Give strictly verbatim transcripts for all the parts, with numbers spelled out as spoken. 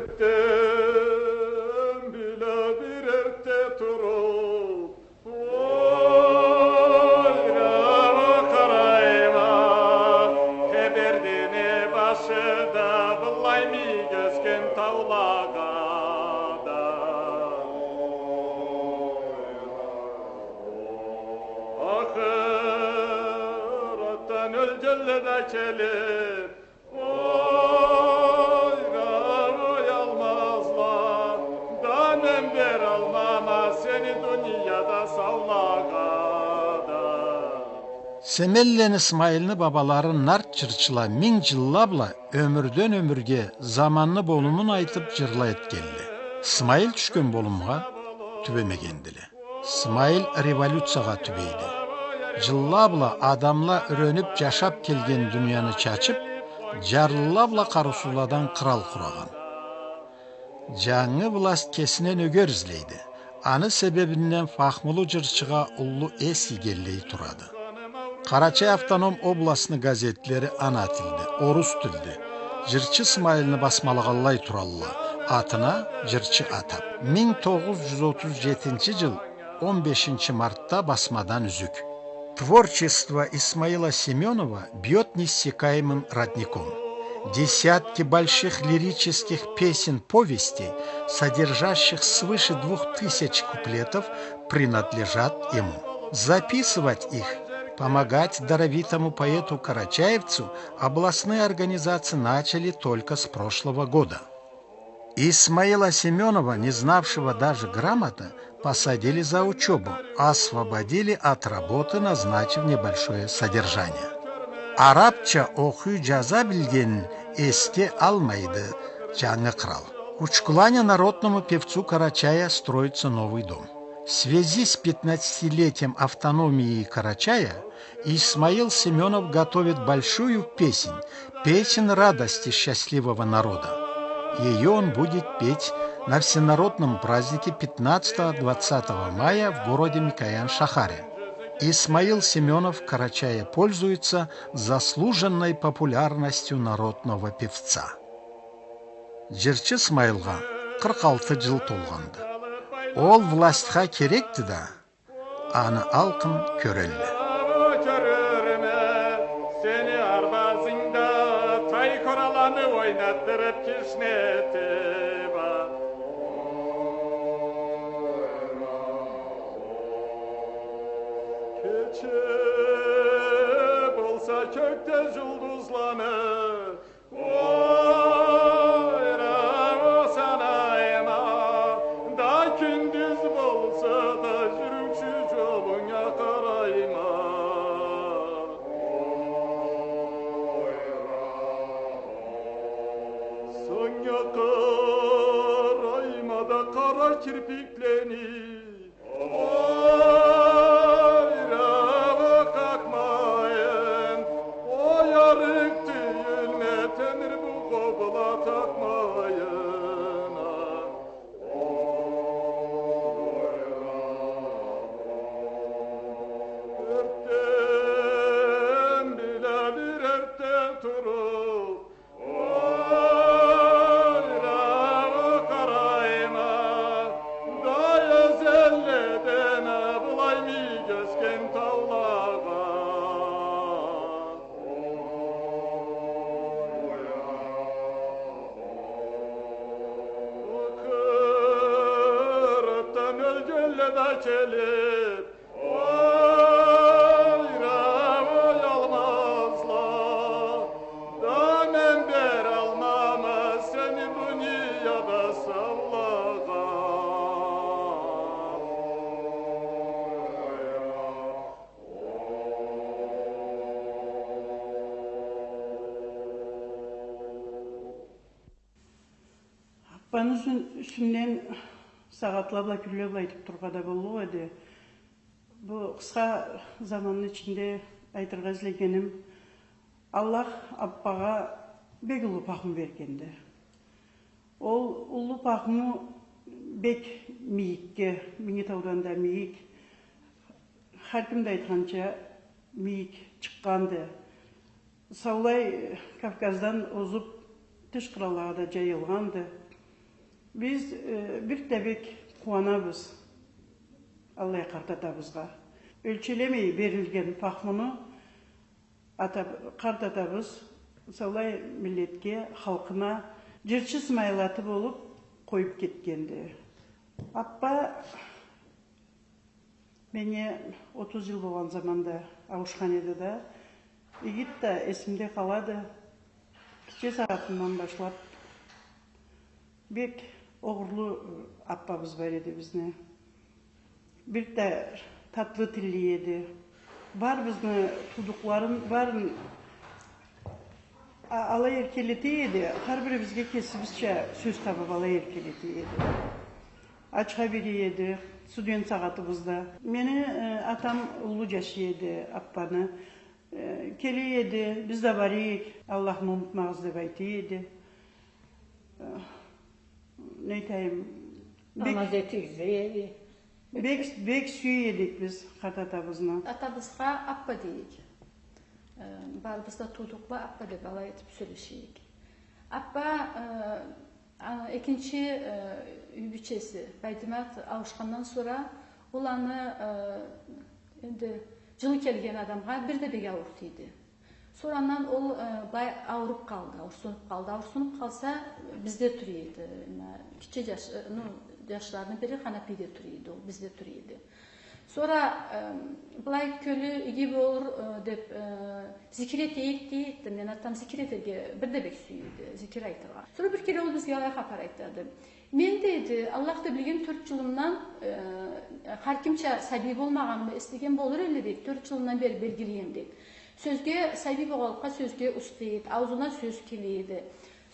Эртден биле бир эртде туруп, ойрала къарайма, Тебердини башы да быллай мийик ёсген таулагъа да. Ахыратдан ёлгенле да келип, ойрала къоялмазла да, мен бералмама сени дунияда саулагъа да. Семенлени Смайылны бабалары нарт джырчыла минг джылла бла ёмюрден ёмюрге заманны болумун айтып джырла этгенле. Смайыл тюшген болумгъа тюбемегендиле. Смайыл революциягъа тюбейди. Джылла бла адамла юренип джашап келген дунияны чачып, джарлыла бла къарыусузладан кърал къурагъан. Джангы власть кесине нёгер излейди. Аны себебинден фахмулу джырчыгъа уллу эс ийгенлей турады. Къарачай автоном областны газетлери ана тилде, орус тилде, джырчы Смайылны басмалагъанлай туралла, атына джырчы атап. Минг тогъуз джюз отуз джетинчи джыл он бешинчи мартда басмадан юзюк. Творчество Исмаила Семёнова бьёт неиссякаемым родником. Десятки больших лирических песен-повестей, содержащих свыше двух тысяч куплетов, принадлежат ему. Записывать их, помогать даровитому поэту-карачаевцу областные организации начали только с прошлого года. Исмаила Семёнова, не знавшего даже грамоты, посадили за учёбу, освободили от работы, назначив небольшое содержание. Арабча окъуй-джаза билгенин эсге алмайды джангы кърал. Учкуланя народному певцу Карачая строится новый дом. В связи с пятнадцатилетием автономии Карачая Исмаил Семёнов готовит большую песнь, песнь радости счастливого народа. Её он будет петь на всенародном празднике пятнадцатого-двадцатого мая в городе Микоян-Шахаре. Исмаил Семёнов в Карачае пользуется заслуженной популярностью народного певца. Джырчы Смайылгъа къыркъ алты джыл толгъанды. Ол властха керекди да, аны алкъын кёрелле. Кёрюрме, сени арбазынгда тай къураланы ойнатдырып кишнетип а. Кече болса кёкде джулдузланы ойрала санайма, да кюндюз болса да джюрюкчю джолунга къарайма. Санга къарайма да къара кирпиклени ойрала къакъмайын, ой, арыкъ тюйюлме темир бу къобула такъмайын а. Эртден биле бир эртде туруп, ойрала къарайма, да эзелледен а былай мийик ёсген таулагъа. Къыртдан ёлгенле да келип, ойрала къоялмазла, да мен бералмама сени дунияда саулагъа. Аппаны юсюн-, юсюнден сагъатла бла, кюнле бла айтып турургъа да боллукъ эди. Бу къысха заманны ичинде айтыргъа излегеним, Аллах аппагъа бек уллу пахму бергенди. Ол уллу пахму бек мийикге, Минги таудан да мийик, хар ким да айтханча, мийик чыкъгъанды. Саулай Кавказдан озуп, тыш къыраллагъа да джайылгъанды. Биз, э, бир да бек къууанабыз аллай къарт атабызгъа. Ёлчелемей берилген пахмуну ата-, къарт атабыз саулай миллетге, халкъына жырчы Смайыл аты болуп къоюп кетгенди. Аппа меннге отуз жыл болгъан заманда ауушхан эди да, иги да эсимде къалады. Гитче сагъатымдан башлап бек огъурлу аппабыз бар эди бизни. Бир да татлы тилли эди. Барыбызны туудукъларын барын а-, алай эркелете эди. Хар бирибизге кесибизча сёз табып алай эркелете эди. Ачха бере эди студент сагъатыбызда. Мени, э, атам уллу жашы эди, аппаны. Э, келе эди, биз да бара эдик, Аллахны унутмагъыз деп айта эди. Э, не айтайым, бек, намаз этигизе эди. Бек, бек сюе эдик биз къарт атабызны. Атабызгъа аппа дейик. Э, барыбыз да туудукъла, аппа деп алай этип сёлеше эдик. Аппа, э, А, экинчи, э, юй бийчеси Байдымат ауушхандан сора ол аны, э, энди жылы келген адамгъа бир да бек ауур тийди. Сора андан ол, э, бай-, ауруп къалды, ауурсунуп къалды. Ауурсунуп къалса, бизде тура эди. Ма, гитче жаш-, э, ну, жашларыны бири Ханапийде тура эди, ол бизде тура эди. Сора, э, былай кёлю иги болур, э, деп, э, зикир этейик дейди. Мени атам зикир этерге бир да бек сюе эди, зикир айтыргъа. Сора бир кере ол бизге алай хапар айтады. Мен, дейди, Аллах да билген, тёрт жылымдан, э, хар кимча сабий болмагъанымы эслеген болур элле, дейди. Тёрт жылымдан бери белгилейме, дейди. Сёзге, сабий болгъанлыкъгъа сёзге уста эди, аузуна сёз келе эди.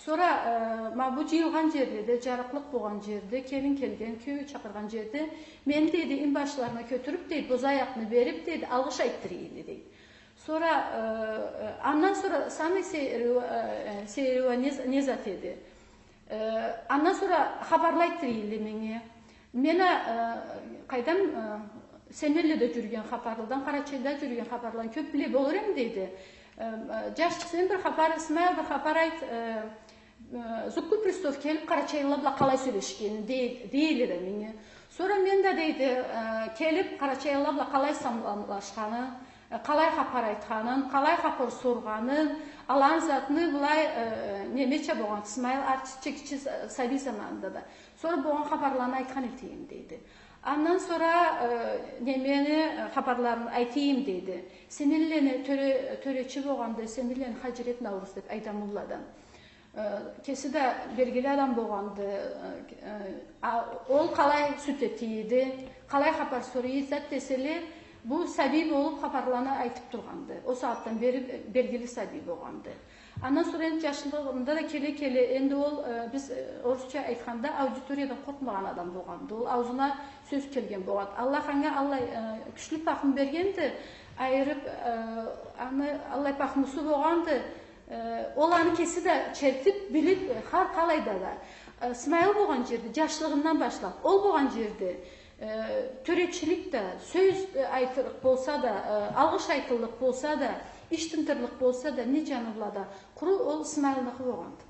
Сора, э, ма бу жыйылгъан жерледе, жарыкълыкъ болгъан жерде, келин келген, киеу чакъыргъан жерде, мени, дейди, инбашларына кётюрюп, дейди, боза аякъны берип, дейди, алгъыш айтдыра эди, дейди. Сора, э, э, андан сора самый сейир, э, э, сейири не, не зат эди? Э, андан сора хапарла айтдыра эди меннге. Мен а, э, къайдам, э, сени элледе жюрюген хапарладан, Къарачайда жюрюген хапарланы кёп биле болур эдим, дейди. Э, э, жаш, сен бир хапар, Смайыл, бир хапар айт, э, э, Зукку Пристав келип, къарачайлыла бла къалай сёлешгенин, дей-, дей эди да меннге. Сора мен да, дейди, э, келип, къарачайлыла бла къалай саламлашханын, э, къалай хапар айтханын, къалай хапар соргъанын, аланы затны былай, э, немеча болгъан, Смайыл артистча гитче са-, сабий заманында да. Сора болгъан хапарланы айтхан этейим, дейди. Андан сора, э, немени, э, хапарларын айтайым, дейди. Сени эллени тёре-, тёречи болгъанды, сени эллени Хаджирет Науруз деп Айдамулладан. Э, кеси да белгили адам болгъанды, э, э, а, ол къалай сюд эте эди, къалай хапар сора эди, зат деселе, бу сабий болуп хапарланы айтып тургъанды. Ол сагъатдан бери белгили сабий болгъанды. Андан сора энди жашлыгъында да келе-келе, энди ол, э, биз, э, орусча айтханда, аудиториядан къоркъмагъан адам болгъанды. Ол аузуна сёз келген болгъанды. Аллах анга аллай, э, кючлю пахму бергенди, айырып, э, аны аллай пахмусу болгъанды. Э, ол аны кеси да чертип, билип, э, хар къалайда да, э, Смайыл болгъан жерде, жашлыгъындан башлап, ол болгъан жерде, э, тёречилик да, сёз, э, айтырлыкъ болса да, э, алгъыш айтырлыкъ болса да, иш тынтырлыкъ болса да, не жаны бла да, къуру ол Смайылныкъы болгъанды.